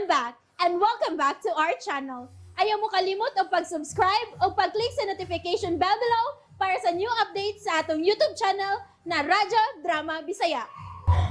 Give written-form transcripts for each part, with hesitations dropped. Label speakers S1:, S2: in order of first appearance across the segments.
S1: I'm back and welcome back to our channel. Ayaw mo kalimot og pag-subscribe o pag-click sa notification bell below para sa new updates sa atong YouTube channel na Radyo Drama Bisaya.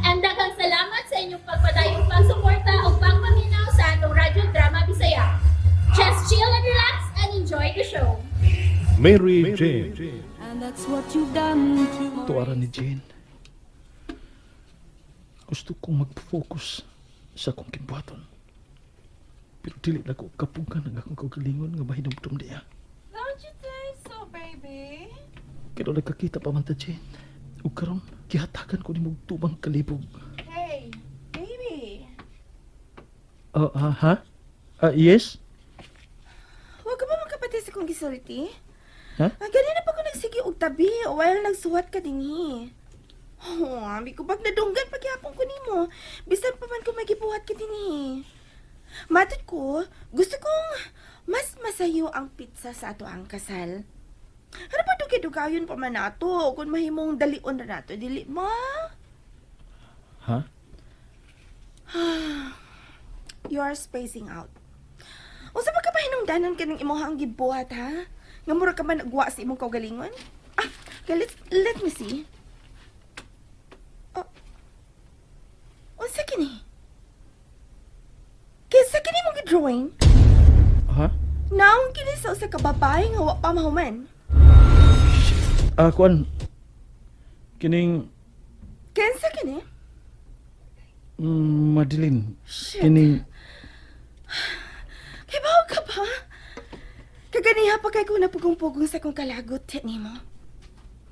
S1: And daghang salamat sa inyong pagpadayong pagsuporta o pagpaminaw sa atong Radyo Drama Bisaya. Just chill and relax and enjoy the show.
S2: Mary Jane.
S3: And that's what you've done to my
S4: Tuara ni Jane. Gusto kong mag-focus sa akong gimbuhaton. Pero dili na ko kapugan ang akong kaugalingon nga mahinumdum niya.
S5: Don't you think so, baby?
S4: Pero nagkakita pa man ta, Jane. Ug karon gihatagan ko nimo og tubang kalibog.
S5: Hey, baby.
S4: Ah, ah, ha? Ah, yes?
S5: Wa ka ba makapati sa akong gisulti?
S4: Ha?
S5: Ah, ganina pa ko nagsige og tabi while nagsuwat ka dinhi. Oh, abi ko bag nadunggan pagyapon ko nimo. Bisan pa man ko magibuhat ka dinhi. Matod ko, gusto kong mas masayo ang petsa sa atoang kasal. Ano pa dugay-dugayon pa man nato kung mahimong dalion na nato, dili ba?
S4: Ha?
S5: You are spacing out. Unsa ba ka pahinungdanan kaning imong gibuhat, ha? Nga mura ka man nagwa sa imong kaugalingon? Ah, okay, let me see. Oh. Unsa kini? Kinsa kini mong drawing?
S4: Ha?
S5: Naong kini sa usa ka babae nga wa pa mahuman.
S4: Ah, kuan. Kining
S5: Kinsa kini?
S4: Madeline.
S5: Shit.
S4: Kining
S5: Kay bawo ka ba? Kaganiha pa kay ko napugong-pugong sa akong kalagot nimo.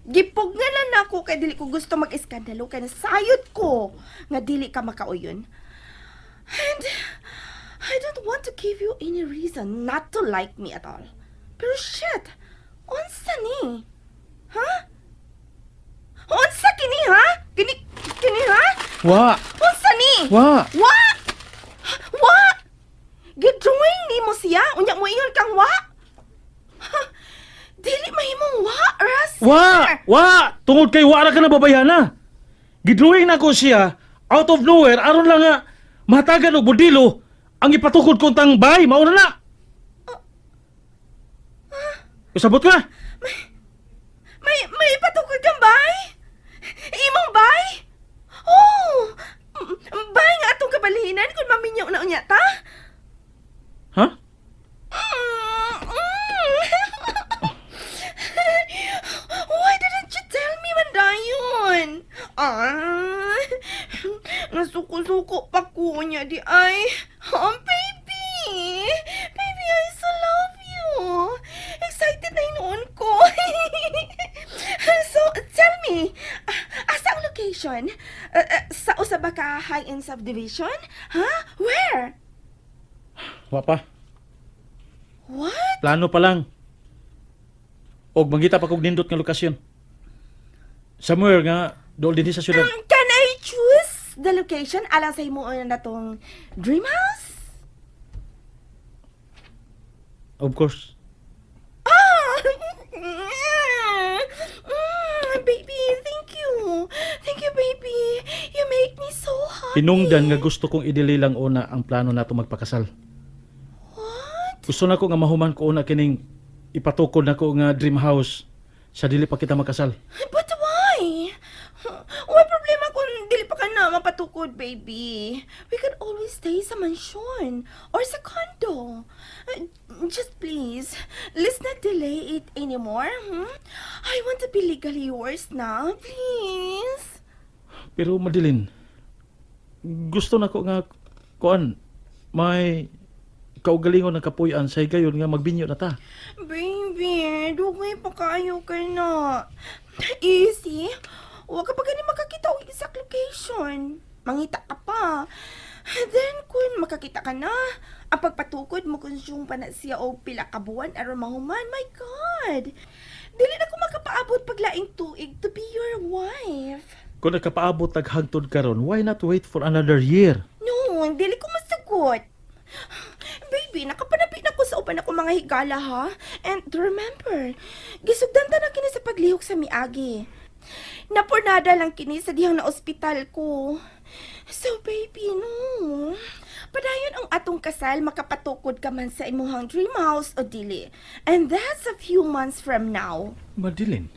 S5: Gipugnan na nako kay dili ko gusto mag-iskandalo kay nasayod ko nga dili ka makauyon. And I don't want to give you any reason not to like me at all. Pero shit, unsa ni? Ha? Unsa kini, ha? Kini kini, ha?
S4: Wa!
S5: Unsa ni?
S4: Wa!
S5: Wa! Wa! Gidrawing nimo siya, unya mo ingon kang wa? Ha? Dili mahimong wa, Ras.
S4: Wa! Wa! Tungod kay wa ra ka na babayana. Gidrawing nako siya out of nowhere aron lang nga mahatagan og modelo ang ipatukod kong tang bay mao na na. Kasabot ka?
S5: May ipatukod kang bay? Imong bay? Oh! Bay nga atong kabalhinan kung maminyo na unya ta?
S4: Ha?
S5: Why didn't you tell me man dayon? Ah, nasuko-suko pa ko niya di ay. Oh, baby! Baby, I so love you. Excited na hinuon ko. So, tell me, ah, asa ang location? Sa usa ba ka high-end subdivision? Huh? Where?
S4: Wa pa.
S5: What?
S4: Plano pa lang. Og mangita pa kog nindot nga lokasyon. Somewhere nga dool dinhi sa syudad.
S5: Can I choose the location alang sa imo na tong dream house?
S4: Of course.
S5: Ah! Baby, thank you. Thank you, baby. You make me so happy.
S4: Hinungdan nga gusto kong i-delay lang una ang plano nato magpakasal.
S5: What?
S4: Gusto nako nga mahuman ko una kining ipatukod nako nga dream house sa dili pa kita makasal.
S5: But why? Why problema kung dili pa ka na mapatukod, baby? We could always stay sa mansion or sa condo. Just please, let's not delay it anymore. I want to be legally yours now, please.
S4: Pero Madeline, gusto nako nga kuan may kaugalingon ng kapuy-an sa higayon nga magbinyo na ta.
S5: Baby, dugay pa kayo ka na. Easy. Wa ka pa gani makakita og exact location. Mangita ka pa. Then, kung makakita ka na, ang pagpatukod mo consume pa na siya og pila ka buwan aron mahuman. My God! Dili na ko makapaabot paglaing tuig to be your wife.
S4: Kung nakapaabot tag hangtod karon, why not wait for another year?
S5: No, dili ko masagot. Baby, nakapanabi na ko sa uban ako mga higala, ha? And remember, gisugdan ta na kini sa paglihok sa miagi. Napurnada lang kini sa dihang na ospital ko. So, baby, no. Padayon ang atong inyong kasal makapatukod ka man sa imuhang dream house o dili. And that's a few months from now.
S4: Madeline.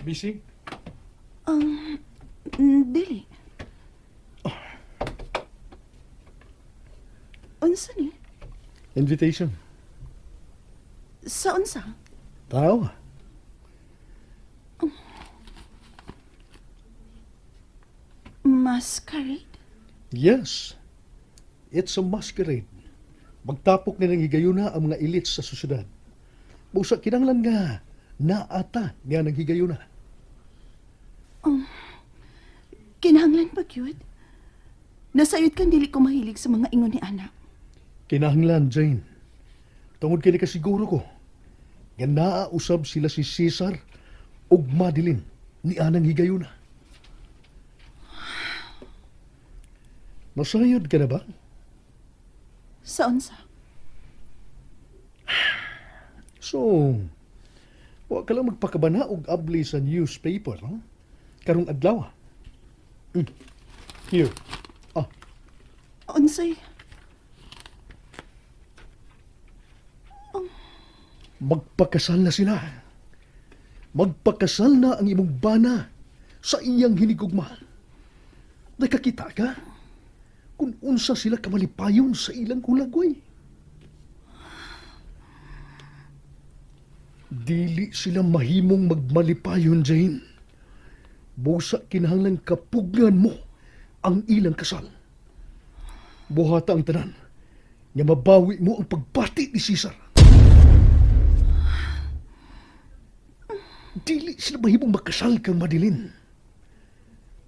S2: Busy?
S6: Dili. Unsa ni?
S2: Invitation.
S6: Sa unsa?
S2: Tao.
S6: Masquerade?
S2: Yes. It's a masquerade. Magtapok ni ng higayuna ang mga elites sa sosyedad. Busa kinanglan nga naata niya ng higayuna.
S6: Kinahanglan ba gyud? Nasayod kang dili ko mahilig sa mga ingon ni anak.
S2: Kinahanglan, Jane. Tungod kini kasiguro ko, nga naa usab sila si Cesar ug Madeline ni anang higayuna. Nasayod ka na ba?
S6: Sa unsa?
S2: So, wa ka lang magpakabana og abli sa newspaper, no? Karong adlaw. Here. Ah,
S6: Unsay?
S2: Magpakasal na sila. Magpakasal na ang imong bana sa iyang hinigugma. Nakakita ka kung unsa sila kamalipayon sa ilang hulagway. Dili sila mahimong magmalipayon, Jane. Busa kinahanglan kapugngan mo ang ilang kasal. Buhata ang tanan nga mabawi mo ang pagbati ni Cesar. Dili sila mahimong makasal kang Madeline.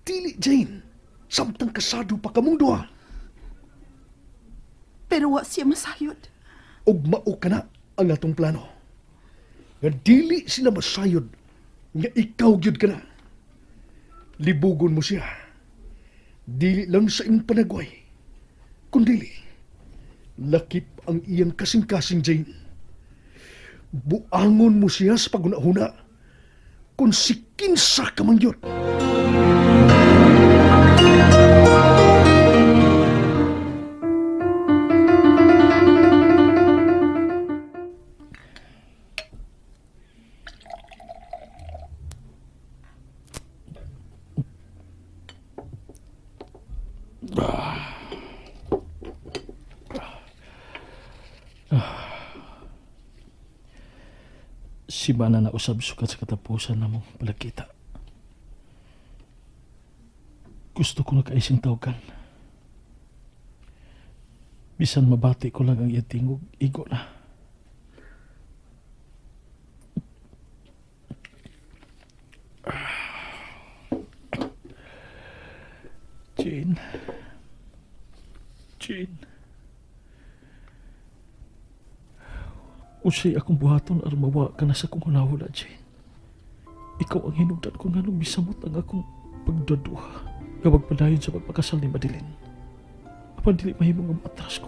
S2: Dili, Jane. Samtang kasado pa kamong duha.
S6: Pero wa siya masayod.
S2: Ug mao ka na ang atong plano. Nga dili sila masayod nga ikaw gyud ka na. Libugon mo siya. Dili lang sa imong panagway. Kundili, lakip ang iyang kasing-kasing, Jane. Buangon mo siya sa pagunahuna kung si kinsa ka man gyud.
S4: Si Bana na usab sukat sa katapusan namong palagkita. Gusto ko na kaising tawagan. Bisan mabati ko lang ang iyang tingog, igo na. Jane. Jane. Usay akong buhaton aron mawa ka na sa akong hunahuna, Jane. Ikaw ang hinugdan ko nga nung misamot ang akong pagduduha nga magpadayon sa pagpakasal ni Madeline. Apan dili mahimo nga maatras ko.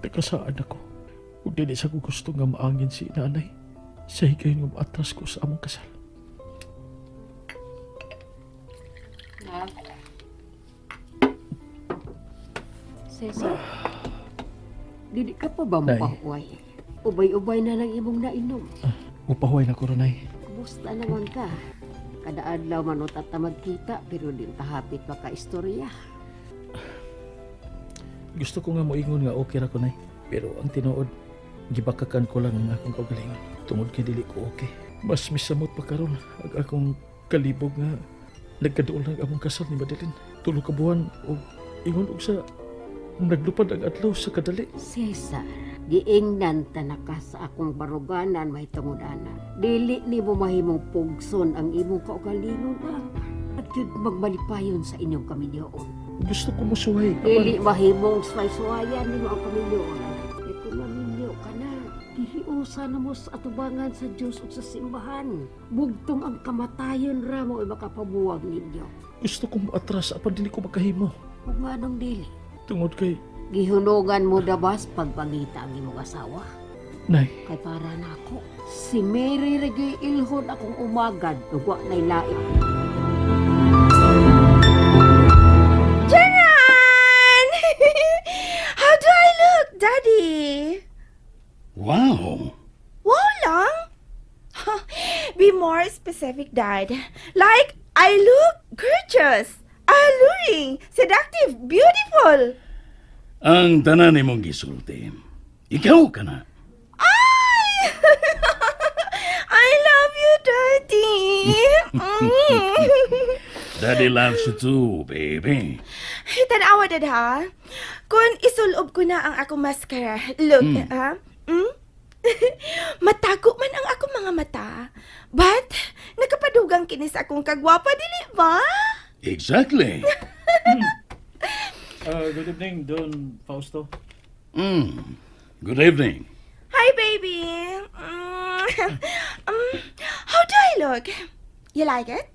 S4: Nagkasaan ako. Ug dili sa ko gusto nga maangin si nanay. Sa higayon nga maatras ko sa among kasal.
S7: Cesar, dili ka pa ba
S4: Nay.
S7: mapahuway? Ubay-ubay na lang imong nainom.
S4: Upahuway na ko ronay.
S7: Kumusta naman ka? Kada adlaw man utat ta magkita pero din tahapit makaistorya.
S4: Gusto ko nga moingon nga okay ra ko nay. Pero ang tinuod, gibakakan ko lang ang akong kaugalingon. Tungod kay dili ko okay. Mas misamot pa karon ang akong kalibog nga nagkaduol lang among kasal ni Madeline. Tulo ka buwan og ingon og sa naglupad ang adlaw sa kadali.
S7: Cesar, giingnan ta na ka sa akong baruganan mahitungod ana. Dili nimo mahimong pugson ang imong kaugalingon ah. At yun magmalipayon sa inyong kaminyoon.
S4: Gusto ko mosuway.
S7: Dili mahimong suway-suwayan nimo ang kaminyoon. Kay kung maminyo ka na, gihiusa na mo sa atubangan sa Dios ug sa simbahan. Bugtong ang kamatayon ra mo ay makapabuwag ninyo.
S4: Gusto ko moatras apan dili ko makahimo.
S7: Ug nganong dili?
S4: Tungod kay
S7: Gihunugan mo dabas pagpangita ang imong asawa.
S4: Nay,
S7: Kay para nako, si Mary ra gyud ilhon akong umagad ug wa nay lain.
S5: Charan! How do I look, Daddy?
S8: Wow!
S5: Wow lang? Be more specific, Dad. Like, I look gorgeous, alluring, seductive, beautiful.
S8: Ang tanan nimong gisulti. Ikaw ka na.
S5: Ay! I love you, Daddy.
S8: Daddy loves you too, baby.
S5: Tanawa, Dad, ha? Kung isulob ko na ang akong mascara, look, ha? Matago man ang akong mga mata. But, nakapadugang kini sa akong kagwapa, dili ba?
S8: Exactly.
S4: Good evening, Don Fausto.
S8: Good evening.
S5: Hi, baby. How do I look? You like it?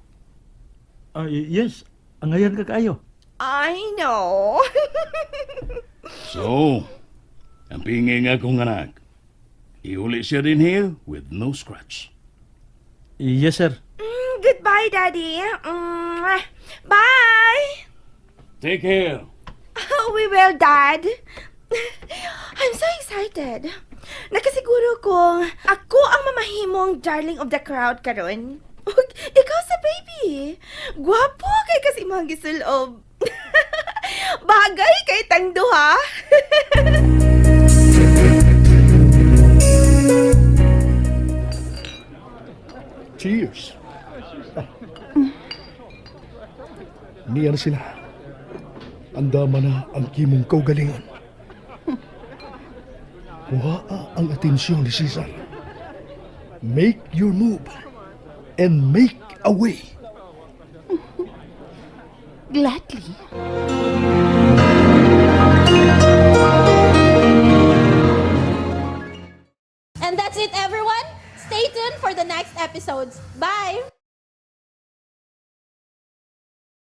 S4: Yes, angayan ka kaayo.
S5: I know.
S8: So, ang pingi nga akong anak. Iuli siya din here with no scratch.
S4: Yes, sir.
S5: Goodbye, Daddy. Bye.
S8: Take care.
S5: We will, Dad. I'm so excited. Nakasiguro kong ako ang mamahimong darling of the crowd karon. Ug ikaw sa baby. Gwapo kay kasi imong gisulob. Bagay kay tang duha.
S2: Cheers. Niya na sila. Andama na ang kimong kaugalingon. Kuha ang atensyon ni Cesar. Make your move and make a way.
S6: Gladly.
S1: And that's it, everyone. Stay tuned for the next episodes. Bye!